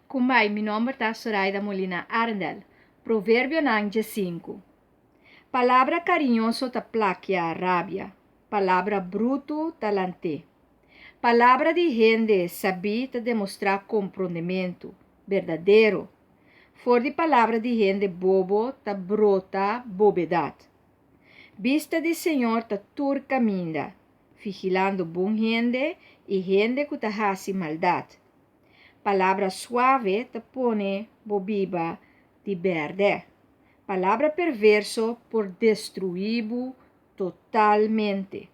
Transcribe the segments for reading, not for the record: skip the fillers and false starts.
Kumbai, mi nomber ta Soraida Molina Arendel. Proverbionan 15. Palabra kariñoso ta plakia rabia, palabra brutu ta lant'é. Palabra di hende sabí ta demostrá komprondementu berdadero. For di palabra di hende bobo ta brota bobedat. Bista di Señor ta tur kaminda, vigilando bon hende i hende ku ta hasi maldat. Palabra suave ta pone bo biba di bèrdè. Palabra perverso por destruí bo totalmente.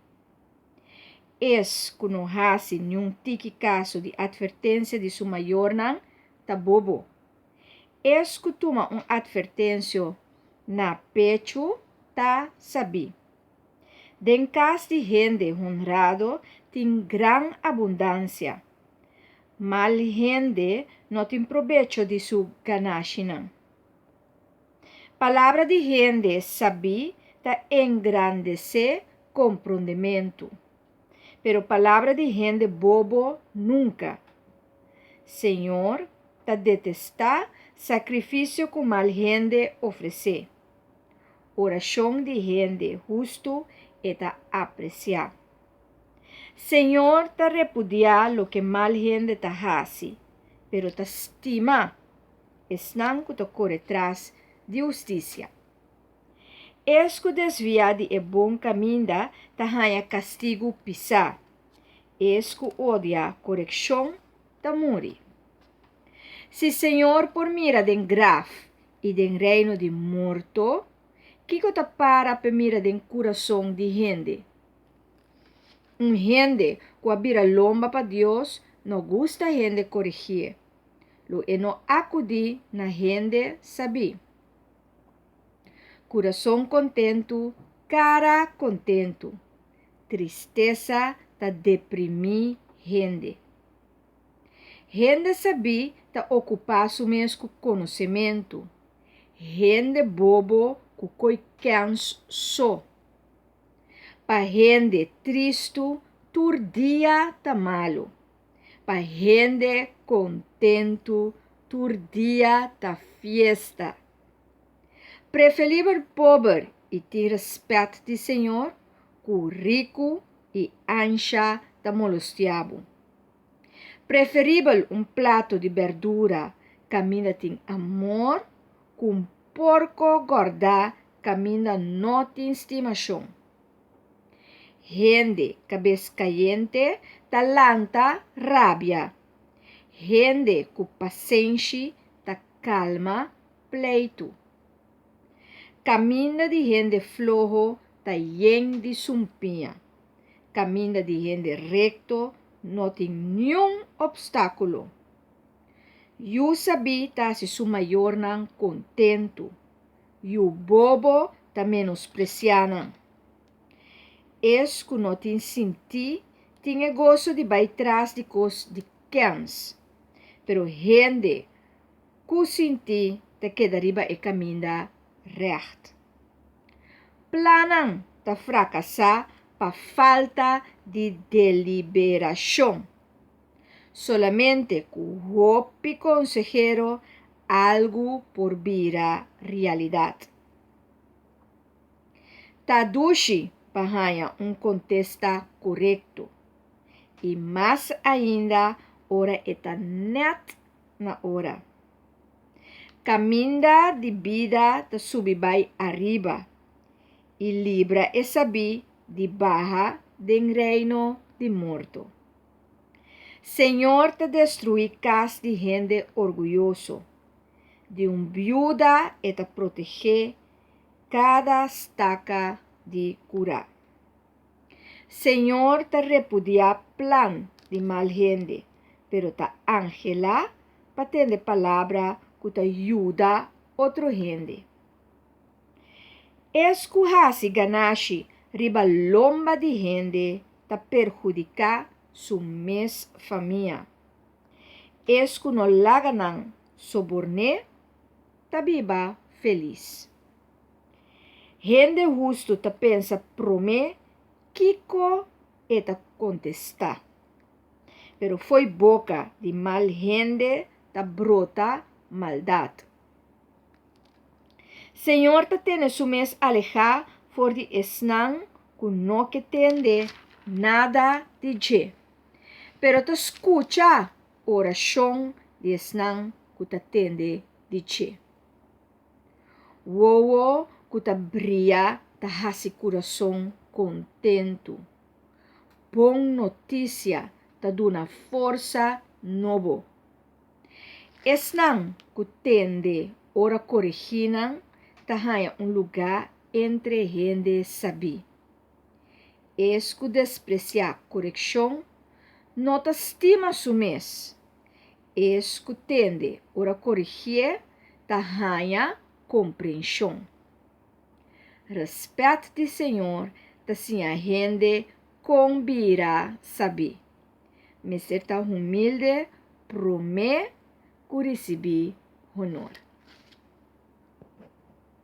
Es ku no hasi niun tiki kaso di atvertensia di su mayornan ta bobo. Es ku tuma un atvertensio na pechu ta sabí. Den kas di hende honrado tin gran abundansia. Mal hende no tin probecho di su ganashinan. Palabra di hende sabí ta engrandesé komprondementu, pero palabra di hende bobo nunka. Señor ta detestá sakrifisio ku mal hende ofresé. Orashon di hende hustu e ta apresiá. Señor ta repudiá loke mal hende ta hasi, pero ta stima esnan ku ta kore tras di hustisia. Es ku desviá di e bon kaminda ta haña kastigu pisá. Es ku odia korekshon ta muri. Si Señor por mira den graf i den reino di morto, kiko ta para p'e mira den kurason di hende? Un hende ku a bira lomba pa Dios no gusta hende koregié. Lo e no akudí na hende sabí. Kurason kontentu, kara kontentu. Tristesa ta deprimí hende. Hende sabí ta okupá su mes ku konosementu, hende bobo ku koi kèns so. Pa hende tristu tur dia ta malu, pa hende kontentu tur dia ta fiesta. Preferibel pober i tin rèspèt di Señor ku riku i ansha ta molostiá bo. Preferibel un plato di berdura kaminda tin amor ku un porko gòrdá kaminda no tin stimashon. Hende kabes kayente ta lanta rabia. Hende ku pasenshi ta kalma pleitu. Kaminda di hende floho ta yen di sumpiña. Kaminda di hende rekto no tin niun opstákulo. Yu sabí ta hasi su mayornan kontentu. Yu bobo ta menospresiá nan. Es ku no tin sintí tin e goso di bai tras di kos di kèns, pero hende ku sintí ta keda riba e kaminda règt. Plannan ta frakasá pa falta di deliberashon. Solamente ku hopi konsehero algu por bira realidat. Ta dushi pa haña un kontesta korekto, i mas ainda ora e ta nèt na ora. Kaminda di bida ta subi bai ariba i libra e sabí di baha den reino di morto. Señor ta destruí kas di hende orguyoso, di un biuda e ta protegé kada staka di kurá. Señor ta repudiá plan di mal hende, pero ta anhelá pa tende palabra ku ta yuda otro hende. Es ku hasi ganashi riba lomba di hende ta perhudiká su mes famia. Es ku no laga nan soborn'é ta biba felis. Hende hustu ta pensa promé kiko e ta kontestá. Pero fo'i boka di mal hende ta brota maldat. Señor ta tene su mes alehá for di esnan ku no ke tende nada di dje, pero ta skucha orashon di esnan ku ta tende di dje. Wowo ku ta bria ta hasi kurason kontentu. Bon notisia ta duna forsa nobo. Esnan ku tende ora koregí nan ta haña un lugá entre hende sabí. Es ku despresiá korekshon no ta stima su mes. Es ku tende ora korigié ta haña komprenshon. Rèspèt di Señor ta siña hende kon bira sabí. Mester ta humilde promé ku risibí honor.